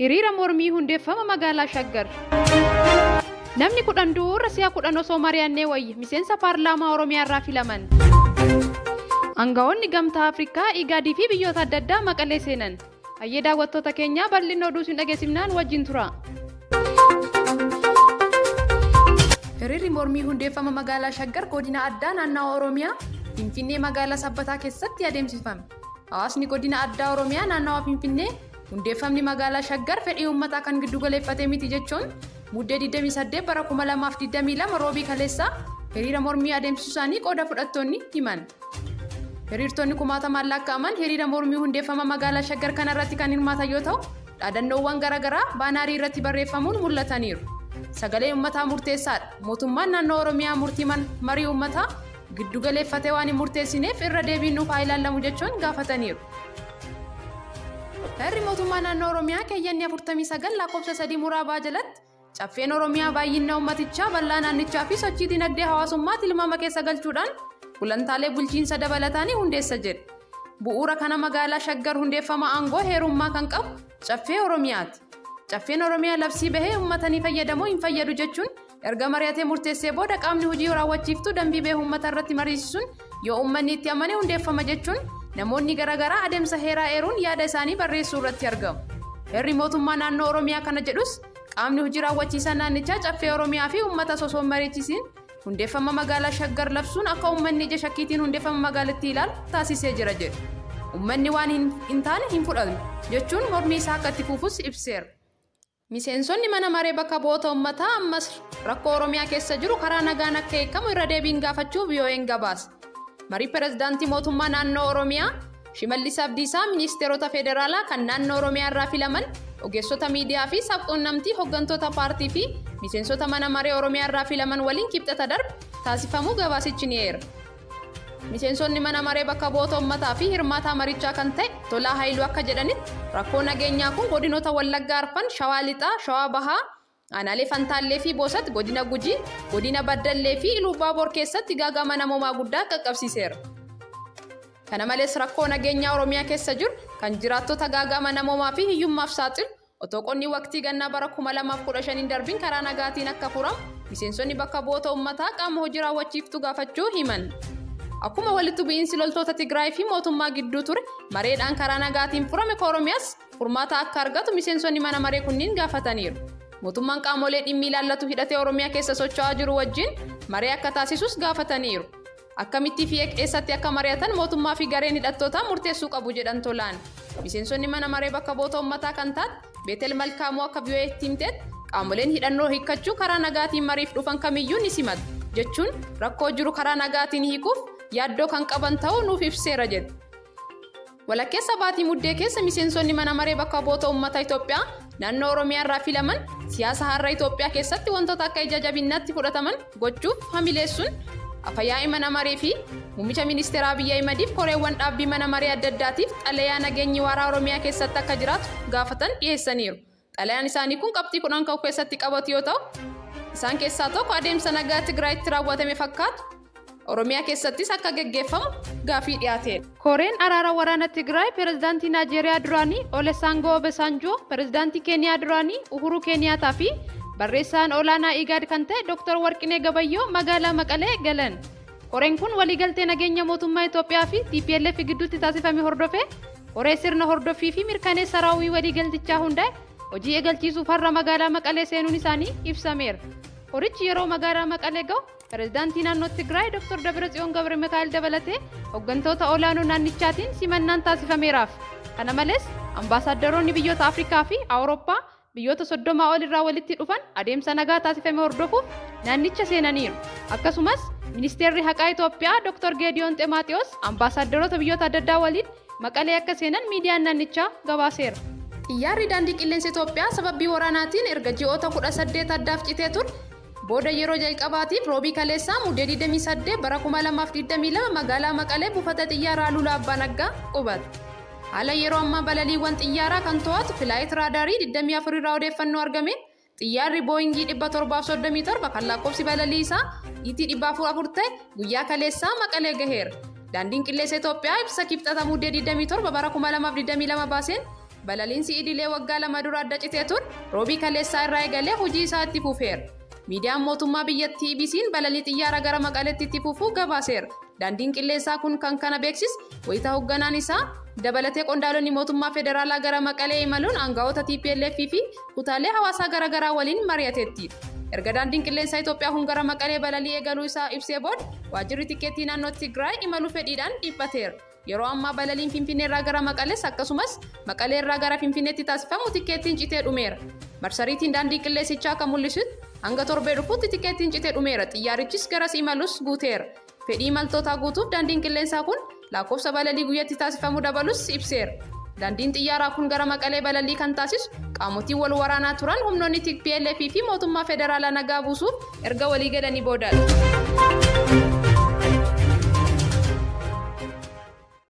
Hiriira mormii hundeeffama magaalaa Shaggar. Namni 10 du'uurra si'a 10 osoo mari'annee wayya, miseensa paarlaamaa Oromiyaa irraa filaman. Angawoonni Gamtaa Afrikaa, IGAD fi biyyoota adda addaa Maqalee seenan. Hayyee daawwattoota keenyaa bal'inna oduu isin dhageessifnaan wajjin turaa. Hiriirri mormii hundeeffama magaalaa Shaggar godina addaa naannawa Oromiyaa Finfinnee magaalaa Sabbataa keessatti adeemsifame. Hawaasni godina addaa Oromiyaa naannawa Finfinnee hundeeffamni magaalaa Shaggar fedhii uummataa kan giddugaleeffate miti jechuun Muddee 28 bara 2022 Roobii kaleessaa hiriira mormii adeemsisuu isaanii qooda fudhattoonni himan. Hiriirtonni kumaatamaan lakkaa'aman hiriira mormii hundeeffama magaalaa Shaggar kanarratti kan hirmaatan yoo ta'u, dhaadannoowwan gara garaa baanaarii irratti barreeffamuun mul'ataniiru. Sagaleen uummataa murteessaadha. Mootummaan naannoo Oromiyaa murtii man marii uummataa giddu galeeffatee waan hin murteessineef irra deebiin nuuf haa ilaallamu jechuun gaafataniiru. Heerri mootummaa naannoo Oromiyaa keeyyanni 49 lakkoofsa 3 muraa baa jalatti Caffeen Oromiyaa baay'inna ummatichaa, bal'aa naannichaa fi sochii dinagdee hawaasummaa tilmaama keessa galchuudhaan gulantaalee bulchiinsa dabalataa ni hundeessa jedhe. Bu'uura kana magaalaa Shaggar hundeeffama aangoo heerummaa kan qabu Caffee Oromiyaati. Caffeen Oromiyaa labsii bahe ummata ni fayyada moo hin fayyadu jechuun erga mari'atee murteessee booda qaamni hojii raawwachiiftuu dambii bahe ummata irratti mariisisuun yoo ummanni itti amane hundeeffama jechuun namoonni garaagaraa adeemsa heeraa eeruun yaada isaanii barreessuu irratti argamu. Heerri mootummaa naannoo Oromiyaa kana jedhus Qaamni hojii raawwachiisaa naannichaa Caffee Oromiyaa fi uummatas osoo hin mariichisiin hundeeffama magaalaa Shaggar labsuun akka uummanni ija shakkiitiin hundeeffama magaalattii ilaalu taasisee jira jedhe. Uummanni waan hin taane hin fudhatu jechuun mormii isaa akka itti fufus ibseera. Miseensonni mana maree bakka bu'oota uummataa ammas rakkoo Oromiyaa keessa jiru karaa nagaan akka hiikamu irra deebiin gaafachuu VOAn gabaase. Marii Pirezidaantii Mootummaa Naannoo Oromiyaa Shimallis Abdiisaa, Ministeerota Federaalaa kan naannoo Oromiyaa irraa filaman, ogeessota miidiyaa fi sab-quunnamtii, hoggantoota paartii fi miseensota mana maree Oromiyaa irraa filaman waliin Kibxata darbe taasifamuu gabaasichi ni eera. Miseensonni mana maree bakka bu'oota ummataa fi hirmaataa marichaa kan ta'e Tolaa Hayiluu akka jedhanitti, rakkoo nageenyaa kun godinoota Wallaggaa arfan, Shawaa Lixaa, Shawaa Bahaa, Aanaalee Fantaallee fi Boosat godina Gujii, godina Baddallee fi Iluubbaaboor keessatti gaaga'ama namoomaa guddaa qaqqabsiiseera. Kana malees rakkoo nageenyaa Oromiyaa keessa jiru kan jiraattota gaaga'ama namoomaa fi hiyyummaaf saaxilu otoo qonni waqtii gannaa bara 2015 hin darbin karaa nagaatiin akka furamu miseensonni bakka bu'oota ummataa qaama hojii raawwachiiftuu gaafachuu himan. Akkuma walitti bu'iinsi loltoota Tigraay fi mootummaa gidduu ture mareedhaan karaa nagaatiin furame ka Oromiyaas furmaata akka argatu miseensonni mana maree kunniin gaafataniiru. Mootummaan qaamolee dhimmi ilaallatu hidhatee Oromiyaa keessa socho'aa jiru wajjin maree akka taasisus gaafataniiru. Akkamittii fi eessatti akka mari'atan mootummaa fi gareen hidhattootaa murteessuu qabu jedhan Tolaan. Miseensonni mana maree bakka bu'oota ummataa kan taate Beetel Malkaamuu akka VOA'tti himtetti qaamoleen hidhannoo hiikkachuu karaa nagaatiin mariif dhufan kamiyyuu ni simata jechuun rakkoo jiru karaa nagaatiin hiikuuf yaaddoo kan qaban ta'uu nuuf ibseera jette. Walakkeessa baatii Muddee keessa miseensonni mana maree bakka bu'oota uummata Itoophiyaa naannoo Oromiyaa irraa filaman siyaasa har'a Itoophiyaa keessatti wantoota akka ija jabinnaatti fudhataman gochuuf hamileessuun afa-yaa'ii mana maree fi muummicha ministeeraa Abiy Ahimadiif koreewwan dhaabbii mana maree adda addaatiif xalayaa nageenyi waaraa Oromiyaa keessatti akka jiraatu gaafatan dhiyeessaniiru. Xalayaan isaanii kun qabxii 10 kan of keessatti qabatu yoo ta'u, isaan keessaa tokko adeemsa nagaa Tigraayitti raawwatame fakkaatu Oromiyaa keessattis akka geggeeffamu gaafii dhiyaateedha. Koreen araara waraana Tigraay Pirezidaantii Naajeeriyaa duraanii Olesaangoo Obesaanjoo, Pirezidaantii Keeniyaa duraanii Uhuruu Keeniyaataa fi barreessaan olaanaa IGAD kan ta'e Dr. Warqinee Gabayyoo magaalaa Maqalee galan. Koreen kun waliigaltee nageenya mootummaa Itoophiyaa fi tplf gidduutti taasifame hordofee Koree sirna hordoffii fi mirkaneessa raawwii waliigaltichaa hundaa'e hojii eegalchiisuuf har'a magaalaa Maqalee seenuun isaanii ibsameera. Korichi yeroo magaalaa Maqalee ga'u Pireezidaantii Naannoo Tigraay Dr. Dabratsiyoon Gabramikaa'el dabalatee hoggantoota olaanoo naannichaatiin simannaan taasifameeraaf. Kana malees ambaasaaddaroonni biyyoota Afrikaa fi Awurooppaa biyyoota 30 ol irraa walitti dhufan adeemsa nagaa taasifame hordofuuf naannicha seenaniiru. Akkasumas, Ministeerri Haqaa Itoophiyaa Dr. Geediyoon Xemaaxiyoos ambaasaaddaroota biyyoota adda addaa waliin Maqalee akka seenan miidiyaan naannichaa gabaaseera. Xiyyaarri Daandii Qilleensa Itoophiyaa sababbii waraanaatiin erga ji'oota 18 addaaf citee ture booda yeroo jalqabaatiif Roobii kaleessaa Muddee 28 bara 2022 magaalaa Maqalee buufata xiyyaaraa Aluulaa Abbaa Naggaa qubate. Haala yeroo ammaa balaliiwwan xiyyaaraa kan to'atu Filaayit Raadaarii 24 irraa odeeffannoo argameen xiyyaarri Booyingii 737 kan lakkoofsi balalii isaa ET 404 ta'e guyyaa kaleessaa Maqalee gaheera. Daandiin Qilleensa Itoophiyaa ibsa Kibxata Muddee 27 bara 2022 baaseen Balaliinsi idilee waggaa 2 dura adda citee ture Roobii kaleessaa irraa eegalee hojii isaa itti fufeera. Miidiyaan mootummaa biyyattii EBC'n balalii xiyyaaraa gara Maqaleetti itti fufuu gabaaseera. Daandiin qilleensaa kun kan kana beeksise wayita hogganaan isaa dabalatee qondaalonni mootummaa federaalaa gara Maqalee imaluun aangawoota tplf fi kutaalee hawaasaa garaagaraa waliin mari'atetti. Erga daandiin qilleensaa Itoophiyaa kun gara Maqalee balalii eegaluu isaa ibsee booda waajjirri tikkeettii naannoo Tigraay imaluu fedhiidhaan dhiphateera. Yeroo ammaa balaliin Finfinneerraa gara Maqalees akkasumas Maqaleerraa gara Finfinneetti taasifamu tikkeettiin citee dhumeera. Marsariitiin daandii qilleensichaa akka mul'isutti hanga torbee dhufuutti tikkeettiin citee dhumeera. Xiyyaarichis garas imalus guuteera. Fedhii imaltootaa guutuuf daandiin qilleensaa kun lakkoofsa balalii guyyatti taasifamu dabalus ibseera. Daandiin xiyyaaraa kun gara Maqalee balalii kan taasisu qaamotiin wal waraanaa turan humnoonni TPLF fi mootummaa federaalaa nagaa buusuuf erga walii galanii boodadha.